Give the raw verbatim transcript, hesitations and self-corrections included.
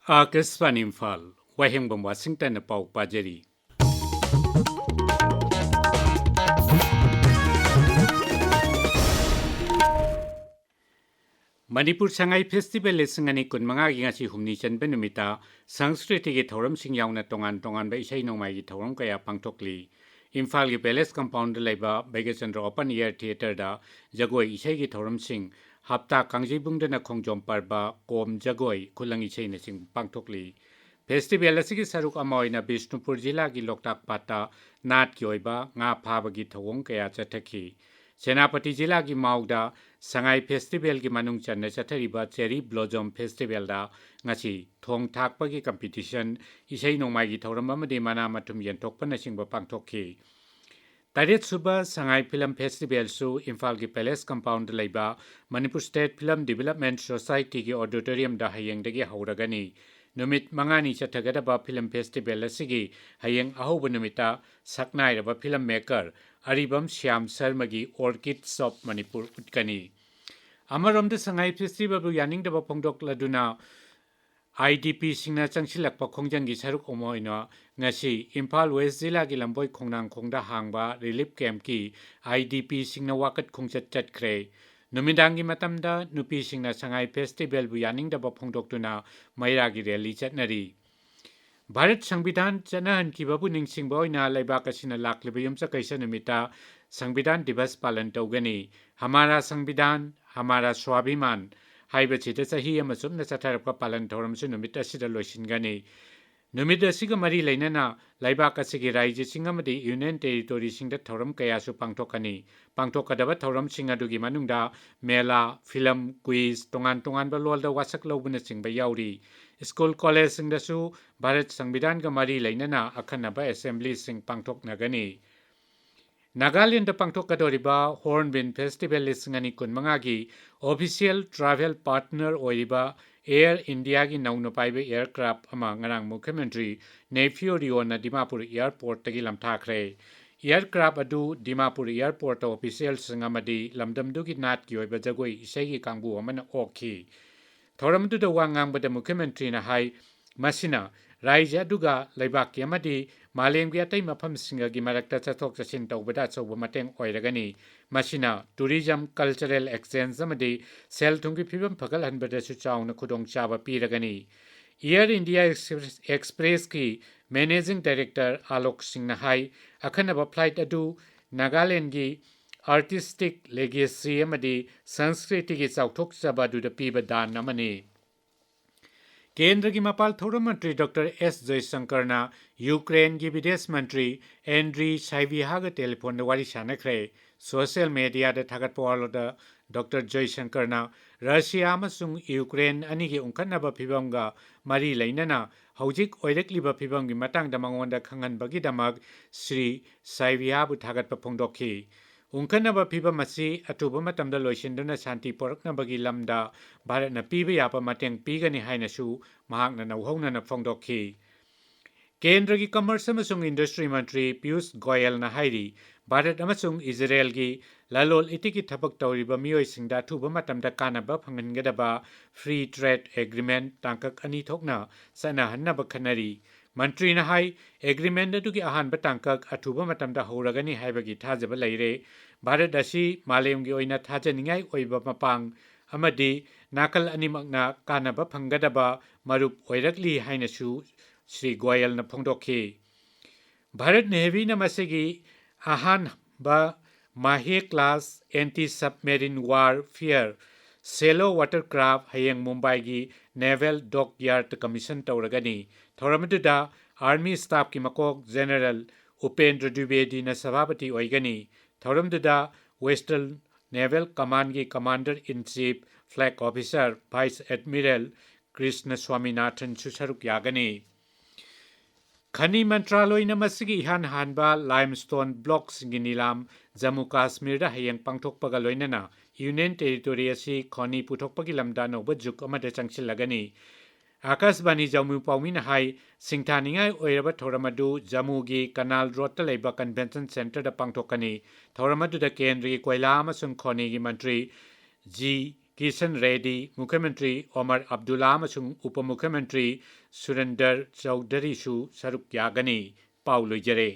ꯑꯥꯀꯥꯁꯕꯥꯅꯤ ꯏꯝꯐꯥꯜ, ꯋꯥꯍꯦꯡꯕꯝ ꯋꯥꯁꯤꯡꯇꯟꯅ ꯄꯥꯎ ꯄꯥꯖꯔꯤ꯫ ꯃꯅꯤꯄꯨꯔ ꯁꯉꯥꯏ ꯐꯦꯁꯇꯤꯚꯦꯜ ꯂꯤꯁꯤꯡ ꯑꯅꯤ ꯀꯨꯟꯃꯉꯥꯒꯤ ꯉꯁꯤ ꯍꯨꯝꯅꯤ ꯆꯟꯕ ꯅꯨꯃꯤꯠꯇ ꯁꯪꯁꯀ꯭ꯔꯤꯇꯤꯒꯤ ꯊꯧꯔꯝꯁꯤꯡ ꯌꯥꯎꯅ ꯇꯣꯉꯥꯟ ꯇꯣꯉꯥꯟꯕ ꯏꯁꯩ ꯅꯣꯡꯃꯥꯏꯒꯤ ꯊꯧꯔꯝ ꯀꯌꯥ ꯄꯥꯡꯊꯣꯛꯂꯤ꯫ ꯏꯝꯐꯥꯜꯒꯤ ꯄꯦꯂꯦꯁ ꯀꯝꯄꯥꯎꯟꯗ ꯂꯩꯕ ꯚꯩꯒ꯭ꯌꯆꯟꯗ꯭ꯔ ꯑꯣꯄꯟ ꯑꯦꯌꯔ ꯊꯤꯌꯦꯇꯔꯗ ꯖꯒꯣꯏ ꯏꯁꯩꯒꯤ ꯊꯧꯔꯝꯁꯤꯡ, ꯍꯞꯇꯥ ꯀꯥꯡꯖꯩꯕꯨꯡꯗꯅ ꯈꯣꯡꯖꯣꯝ ꯄꯔꯕ, ꯀꯣꯝ ꯖꯒꯣꯏ, ꯈꯨꯂꯪ ꯏꯁꯩꯅꯆꯤꯡꯕ ꯄꯥꯡꯊꯣꯛꯂꯤ꯫ ꯐꯦꯁꯇꯤꯚꯦꯜ ꯑꯁꯤꯒꯤ ꯁꯔꯨꯛ ꯑꯃ ꯑꯣꯏꯅ ꯕꯤꯁꯅꯨꯄꯨꯔ ꯖꯤꯂꯥꯒꯤ ꯂꯣꯛꯇꯥꯛ ꯄꯥꯠꯇ ꯅꯥꯠꯀꯤ ꯑꯣꯏꯕ ꯉꯥ ꯐꯥꯕꯒꯤ ꯊꯧꯑꯣꯡ ꯀꯌꯥ ꯆꯠꯊꯈꯤ꯫ ꯁꯦꯅꯥꯄꯇꯤ ꯖꯤꯂꯥꯒꯤ ꯃꯥꯎꯗ ꯁꯉꯥꯏ ꯐꯦꯁꯇꯤꯚꯦꯜꯒꯤ ꯃꯅꯨꯡ ꯆꯟꯅ ꯆꯠꯊꯔꯤꯕ ꯆꯦꯔꯤ ꯕ꯭ꯂꯣꯖꯣꯝ ꯐꯦꯁꯇꯤꯚꯦꯜꯗ ꯉꯁꯤ ꯊꯣꯡ ꯊꯥꯛꯄꯒꯤ ꯀꯝꯄꯤꯇꯤꯁꯟ, ꯏꯁꯩ ꯅꯣꯡꯃꯥꯏꯒꯤ ꯊꯧꯔꯝ ꯑꯃꯗꯤ ꯃꯅꯥ ꯃꯊꯨꯝ ꯌꯦꯟꯊꯣꯛꯄꯅꯆꯤꯡꯕ ꯄꯥꯡꯊꯣꯛꯈꯤ꯫ ꯇꯔꯦꯠ ꯁꯨꯕ ꯁꯉꯥꯏ ꯐꯤꯂꯝ ꯐꯦꯁꯇꯤꯚꯦꯜꯁꯨ ꯏꯝꯐꯥꯜꯒꯤ ꯄꯦꯂꯦꯁ ꯀꯝꯄꯥꯎꯟꯗ ꯂꯩꯕ ꯃꯅꯤꯄꯨꯔ ꯁ꯭ꯇꯦꯠ ꯐꯤꯂꯝ ꯗꯤꯚꯦꯂꯞꯃꯦꯟ ꯁꯣꯁꯥꯏꯇꯤꯒꯤ ꯑꯣꯗꯤꯇꯣꯔꯤꯌꯝꯗ ꯍꯌꯦꯡꯗꯒꯤ ꯍꯧꯔꯒꯅꯤ꯫ ꯅꯨꯃꯤꯠ ꯃꯉꯥꯅꯤ ꯆꯠꯊꯒꯗꯕ ꯐꯤꯂꯝ ꯐꯦꯁꯇꯤꯚꯦꯜ ꯑꯁꯤꯒꯤ ꯍꯌꯦꯡ ꯑꯍꯧꯕ ꯅꯨꯃꯤꯠꯇ ꯁꯛꯅꯥꯏꯔꯕ ꯐꯤꯂꯝ ꯃꯦꯀꯔ ꯑꯔꯤꯕꯝ ꯁ꯭ꯌꯥꯝ ꯁꯔꯃꯒꯤ Orchids of Manipur ꯎꯠꯀꯅꯤ꯫ ꯑꯃꯔꯣꯝꯗ ꯁꯉꯥꯏ ꯐꯦꯁꯇꯤꯚꯦꯜꯕꯨ ꯌꯥꯅꯤꯡꯗꯕ ꯐꯣꯡꯗꯣꯛꯂꯗꯨꯅ ꯑꯥꯏ ꯗꯤ ꯄꯤꯁꯤꯡꯅ ꯆꯪꯁꯤꯜꯂꯛꯄ ꯈꯣꯡꯖꯪꯒꯤ ꯁꯔꯨꯛ ꯑꯃ ꯑꯣꯏꯅ ꯉꯁꯤ ꯏꯝꯐꯥꯜ ꯋꯦꯁ ꯖꯤꯂꯥꯒꯤ ꯂꯝꯕꯣꯏ ꯈꯣꯡꯅꯥꯡꯈꯣꯡꯗ ꯍꯥꯡꯕ ꯔꯤꯂꯤꯐ ꯀꯦꯝꯞꯀꯤ ꯑꯥꯏ ꯗꯤ ꯄꯤꯁꯤꯡꯅ ꯋꯥꯀꯠ ꯈꯣꯡꯆꯠ ꯆꯠꯈ꯭ꯔꯦ꯫ ꯅꯨꯃꯤꯗꯥꯡꯒꯤ ꯃꯇꯝꯗ ꯅꯨꯄꯤꯁꯤꯡꯅ ꯁꯉꯥꯏ ꯐꯦꯁꯇꯤꯚꯦꯜꯕꯨ ꯌꯥꯅꯤꯡꯗꯕ ꯐꯣꯡꯗꯣꯛꯇꯨꯅ ꯃꯩꯔꯥꯒꯤ ꯔꯦꯂꯤ ꯆꯠꯅꯔꯤ꯫ ꯚꯥꯔꯠ ꯁꯪꯕꯤꯙꯥꯟ ꯆꯠꯅꯍꯟꯈꯤꯕꯕꯨ ꯅꯤꯡꯁꯤꯡꯕ ꯑꯣꯏꯅ ꯂꯩꯕꯥꯛ ꯑꯁꯤꯅ ꯂꯥꯛꯂꯤꯕ ꯌꯨꯝꯁꯀꯩꯁ ꯅꯨꯃꯤꯠꯇ ꯁꯪꯕꯤꯙꯥꯟ ꯗꯤꯕꯁ ꯄꯥꯂꯟ ꯇꯧꯒꯅꯤ꯫ ꯍꯃꯥꯔꯥ ꯁꯪꯕꯤꯙꯥꯟ, ꯍꯃꯥꯔꯥ ꯁ꯭ꯋꯥꯚꯤꯃꯥꯟ ꯍꯥꯏꯕꯁꯤꯗ ꯆꯍꯤ ꯑꯃ ꯆꯨꯞꯅ ꯆꯠꯊꯔꯛꯄ ꯄꯥꯂꯟ ꯊꯧꯔꯝꯁꯨ ꯅꯨꯃꯤꯠ ꯑꯁꯤꯗ ꯂꯣꯏꯁꯤꯟꯒꯅꯤ꯫ ꯅꯨꯃꯤꯠ ꯑꯁꯤꯒ ꯃꯔꯤ ꯂꯩꯅꯅ ꯂꯩꯕꯥꯛ ꯑꯁꯤꯒꯤ ꯔꯥꯏꯖ꯭ꯌꯁꯤꯡ ꯑꯃꯗꯤ ꯌꯨꯅꯤꯌꯟ ꯇꯦꯔꯤꯇꯣꯔꯤꯁꯤꯡꯗ ꯊꯧꯔꯝ ꯀꯌꯥꯁꯨ ꯄꯥꯡꯊꯣꯛꯀꯅꯤ꯫ ꯄꯥꯡꯊꯣꯛꯀꯗꯕ ꯊꯧꯔꯝꯁꯤꯡ ꯑꯗꯨꯒꯤ ꯃꯅꯨꯡꯗ ꯃꯦꯂꯥ, ꯐꯤꯂꯝ, ꯀ꯭ꯋꯤꯖ, ꯇꯣꯉꯥꯟ ꯇꯣꯉꯥꯟꯕ ꯂꯣꯜꯗ ꯋꯥꯁꯛ ꯂꯧꯕꯅꯆꯤꯡꯕ ꯌꯥꯎꯔꯤ꯫ ꯁ꯭ꯀꯨꯜ ꯀꯣꯂꯦꯖꯁꯤꯡꯗꯁꯨ ꯚꯥꯔꯠ ꯁꯪꯕꯤꯙꯥꯟꯒ ꯃꯔꯤ ꯂꯩꯅꯅ ꯑꯈꯟꯅꯕ ꯑꯦꯁꯦꯝꯕ꯭ꯂꯤꯁꯤꯡ ꯄꯥꯡꯊꯣꯛꯅꯒꯅꯤ꯫ ꯅꯥꯒꯥꯂꯦꯟꯗ ꯄꯥꯡꯊꯣꯛꯀꯗꯧꯔꯤꯕ ꯍꯣꯔꯟꯕꯤꯜ ꯐꯦꯁꯇꯤꯚꯦꯜ ꯂꯤꯁꯤꯡ ꯑꯅꯤ ꯀꯨꯟꯃꯉꯥꯒꯤ ꯑꯣꯐꯤꯁꯤꯌꯦꯜ ꯇ꯭ꯔꯥꯚꯦꯜ ꯄꯥꯔꯠꯅꯔ ꯑꯣꯏꯔꯤꯕ ꯑꯦꯌꯔ ꯏꯟꯗꯤꯌꯥꯒꯤ ꯅꯧꯅ ꯄꯥꯏꯕ ꯑꯦꯌꯔꯀ꯭ꯔꯥꯐ ꯑꯃ ꯉꯔꯥꯡ ꯃꯨꯈ꯭ꯌꯃꯟꯇ꯭ꯔꯤ ꯅꯦꯐꯤꯌꯨ ꯔꯤꯑꯣꯅ ꯗꯤꯃꯥꯄꯨꯔ ꯑꯦꯌꯔꯄꯣꯔꯠꯇꯒꯤ ꯂꯝꯊꯥꯈ꯭ꯔꯦ꯫ ꯑꯦꯌꯔꯀ꯭ꯔꯥꯐ ꯑꯗꯨ ꯗꯤꯃꯥꯄꯨꯔ ꯑꯦꯌꯔꯄꯣꯔꯠꯇ ꯑꯣꯐꯤꯁꯤꯌꯦꯜꯁꯤꯡ ꯑꯃꯗꯤ ꯂꯝꯗꯝꯗꯨꯒꯤ ꯅꯥꯠꯀꯤ ꯑꯣꯏꯕ ꯖꯒꯣꯏ ꯏꯁꯩꯒꯤ ꯀꯥꯡꯕꯨ ꯑꯃꯅ ꯑꯣꯛꯈꯤ꯫ ꯊꯧꯔꯝꯗꯨꯗ ꯋꯥ ꯉꯥꯡꯕꯗ ꯃꯨꯈ꯭ꯌ ꯃꯟꯇ꯭ꯔꯤꯅ ꯍꯥꯏ, ꯃꯁꯤꯅ ꯔꯥꯏꯖ꯭ꯌ ꯑꯗꯨꯒ ꯂꯩꯕꯥꯛꯀꯤ ꯑꯃꯗꯤ ꯃꯥꯂꯦꯝꯒꯤ ꯑꯇꯩ ꯃꯐꯝꯁꯤꯡꯒꯒꯤ ꯃꯔꯛꯇ ꯆꯠꯊꯣꯛ ꯆꯠꯁꯤꯟ ꯇꯧꯕꯗ ꯑꯆꯧꯕ ꯃꯇꯦꯡ ꯑꯣꯏꯔꯒꯅꯤ꯫ ꯃꯁꯤꯅ tourism, cultural exchange ꯑꯃꯗꯤ ꯁꯦꯜ ꯊꯨꯝꯒꯤ ꯐꯤꯕꯝ ꯐꯒꯠꯍꯟꯕꯗꯁꯨ ꯆꯥꯎꯅ ꯈꯨꯗꯣꯡꯆꯥꯕ ꯄꯤꯔꯒꯅꯤ꯫ Air India Express, Expressꯀꯤ managing director ꯑꯥꯂꯣꯛ ꯁꯤꯡꯅ ꯍꯥꯏ, ꯑꯈꯟꯅꯕ flight ꯑꯗꯨ ꯅꯥꯒꯥꯂꯦꯟꯒꯤ artistic legacy ꯑꯃꯗꯤ ꯁꯪꯁꯀ꯭ꯔꯤꯇꯤꯒꯤ ꯆꯥꯎꯊꯣꯛꯆꯕ ꯑꯗꯨꯗ ꯄꯤꯕ ꯗꯥꯟ ꯑꯃꯅꯤ꯫ ꯀꯦꯟꯗ꯭ꯔꯒꯤ ꯃꯄꯥꯜ ꯊꯧꯔꯝ ꯃꯟꯇ꯭ꯔꯤ ꯗꯣꯛꯇꯔ ꯑꯦꯁ ꯖꯌꯁꯪꯀꯔꯅ ꯌꯨꯀ꯭ꯔꯦꯟꯒꯤ ꯕꯤꯗꯦꯁ ꯃꯟꯇ꯭ꯔꯤ ꯑꯦꯟꯗ꯭ꯔꯤ ꯁꯥꯏꯕꯤꯍꯥꯒ ꯇꯦꯂꯤꯐꯣꯟꯗ ꯋꯥꯔꯤ ꯁꯥꯟꯅꯈ꯭ꯔꯦ꯫ Social mediaꯗ ꯊꯥꯒꯠꯄ ꯋꯥꯔꯣꯜꯗ ꯗꯣꯛꯇꯔ ꯖꯌꯁꯪꯀꯔꯅ ꯔꯁꯤꯌꯥ ꯑꯃꯁꯨꯡ ꯌꯨꯀ꯭ꯔꯦꯟ ꯑꯅꯤꯒꯤ ꯎꯪꯈꯠꯅꯕ ꯐꯤꯕꯝꯒ ꯃꯔꯤ ꯂꯩꯅꯅ ꯍꯧꯖꯤꯛ ꯑꯣꯏꯔꯛꯂꯤꯕ ꯐꯤꯕꯝꯒꯤ ꯃꯇꯥꯡꯗ ꯃꯉꯣꯟꯗ ꯈꯪꯍꯟꯕꯒꯤꯗꯃꯛ ꯁ꯭ꯔꯤ ꯁꯥꯏꯕꯤꯍꯥꯕꯨ ꯊꯥꯒꯠꯄ ꯐꯣꯡꯗꯣꯛꯈꯤ꯫ ꯎꯪꯈꯠꯅꯕ ꯐꯤꯕꯝ ꯑꯁꯤ ꯑꯊꯨꯕ ꯃꯇꯝꯗ ꯂꯣꯏꯁꯤꯟꯗꯨꯅ ꯁꯥꯟꯇꯤ ꯄꯨꯔꯛꯅꯕꯒꯤ ꯂꯝꯗ ꯚꯥꯔꯠꯅ ꯄꯤꯕ ꯌꯥꯕ ꯃꯇꯦꯡ ꯄꯤꯒꯅꯤ ꯍꯥꯏꯅꯁꯨ ꯃꯍꯥꯛꯅ ꯅꯧꯍꯧꯅꯅ ꯐꯣꯡꯗꯣꯛꯈꯤ꯫ ꯀꯦꯟꯗ꯭ꯔꯒꯤ commerce ꯑꯃꯁꯨꯡ industry ꯃꯟꯇ꯭ꯔꯤ ꯄꯤꯌꯨꯁ ꯒꯣꯌꯜꯅ ꯍꯥꯏꯔꯤ, ꯚꯥꯔꯠ ꯑꯃꯁꯨꯡ ꯏꯖꯔꯦꯜꯒꯤ ꯂꯂꯣꯜ ꯏꯇꯤꯛꯀꯤ ꯊꯕꯛ ꯇꯧꯔꯤꯕ ꯃꯤꯑꯣꯏꯁꯤꯡꯗ ꯑꯊꯨꯕ ꯃꯇꯝꯗ ꯀꯥꯟꯅꯕ ꯐꯪꯍꯟꯒꯗꯕ free trade agreement ꯇꯥꯡꯀꯛ ꯑꯅꯤ ꯊꯣꯛꯅ ꯆꯠꯅꯍꯟꯅꯕ ꯈꯟꯅꯔꯤ꯫ ꯃꯟꯇ꯭ꯔꯤꯅ ꯍꯥꯏ, agreement ꯑꯗꯨꯒꯤ ꯑꯍꯥꯟꯕ ꯇꯥꯡꯀꯛ ꯑꯊꯨꯕ ꯃꯇꯝꯗ ꯍꯧꯔꯒꯅꯤ ꯍꯥꯏꯕꯒꯤ ꯊꯥꯖꯕ ꯂꯩꯔꯦ꯫ ꯚꯥꯔꯠ ꯑꯁꯤ ꯃꯥꯂꯦꯝꯒꯤ ꯑꯣꯏꯅ ꯊꯥꯖꯅꯤꯡꯉꯥꯏ ꯑꯣꯏꯕ ꯃꯄꯥꯡ ꯑꯃꯗꯤ ꯅꯥꯀꯜ ꯑꯅꯤꯃꯛꯅ ꯀꯥꯟꯅꯕ ꯐꯪꯒꯗꯕ ꯃꯔꯨꯞ ꯑꯣꯏꯔꯛꯂꯤ ꯍꯥꯏꯅꯁꯨ ꯁ꯭ꯔꯤ ꯒꯣꯌꯜꯅ ꯐꯣꯡꯗꯣꯛꯈꯤ꯫ ꯚꯥꯔꯠ ꯅꯦꯚꯤꯅ ꯃꯁꯤꯒꯤ ꯑꯍꯥꯟꯕ Mahe class anti submarine warfare shallow watercraft ꯍꯌꯦꯡ ꯃꯨꯝꯕꯥꯏꯒꯤ Naval Dockyard commission ꯇꯧꯔꯒꯅꯤ꯫ ꯊꯧꯔꯝ ꯑꯗꯨꯗ Army staffꯀꯤ ꯃꯀꯣꯛ General ꯎꯄꯦꯟꯗ꯭ꯔ ꯗ꯭ꯋꯤꯕꯦꯗꯤꯅ ꯁꯚꯥꯄꯇꯤ ꯑꯣꯏꯒꯅꯤ꯫ ꯊꯧꯔꯝꯗꯨꯗ Western Naval Commandꯀꯤ Commander in Chief, Flag Officer, Vice Admiral Krishna ꯁ꯭ꯋꯥꯃꯤꯅꯥꯊꯟꯁꯨ ꯁꯔꯨꯛ ꯌꯥꯒꯅꯤ꯫ ꯈꯅꯤ ꯃꯟꯇ꯭ꯔꯥꯂꯣꯏꯅ ꯃꯁꯤꯒꯤ ꯏꯍꯥꯟ ꯍꯥꯟꯕ limestone blockꯁꯤꯡꯒꯤ ꯅꯤꯂꯥꯝ ꯖꯝꯃꯨ ꯀꯥꯁꯃꯤꯔꯗ ꯍꯌꯦꯡ ꯄꯥꯡꯊꯣꯛꯄꯒ ꯂꯣꯏꯅꯅ Union Territory ꯑꯁꯤ ꯈꯣꯅꯤ ꯄꯨꯊꯣꯛꯄꯒꯤ ꯂꯝꯗ ꯑꯅꯧꯕ ꯖꯨꯒ ꯑꯃꯗ ꯆꯪꯁꯤꯜꯂꯒꯅꯤ꯫ ꯑꯥꯀꯥꯁꯕꯥꯅꯤ ꯖꯝꯃꯨ ꯄꯥꯎꯃꯤꯅ ꯍꯥꯏ, ꯁꯤꯡꯊꯥꯅꯤꯡꯉꯥꯏ ꯑꯣꯏꯔꯕ ꯊꯧꯔꯝ ꯑꯗꯨ ꯖꯝꯃꯨꯒꯤ Canal Roadꯇ ꯂꯩꯕ Convention Centreꯗ ꯄꯥꯡꯊꯣꯛꯀꯅꯤ꯫ ꯊꯧꯔꯝ ꯑꯗꯨꯗ ꯀꯦꯟꯗ꯭ꯔꯒꯤ ꯀꯣꯏꯂꯥ ꯑꯃꯁꯨꯡ ꯈꯣꯅꯤꯒꯤ ꯃꯟꯇ꯭ꯔꯤ ꯖꯤ ꯀꯤꯁꯟ ꯔꯦꯗꯤ, ꯃꯨꯈ꯭ꯌ ꯃꯟꯇ꯭ꯔꯤ ꯑꯣꯃꯔ ꯑꯕꯗꯨꯜꯂꯥ ꯑꯃꯁꯨꯡ ꯎꯄ ꯃꯨꯈ꯭ꯌ ꯃꯟꯇ꯭ꯔꯤ ꯁꯨꯔꯦꯟꯗꯔ ꯆꯧꯙꯔꯤꯁꯨ ꯁꯔꯨꯛ ꯌꯥꯒꯅꯤ꯫ ꯄꯥꯎ ꯂꯣꯏꯖꯔꯦ꯫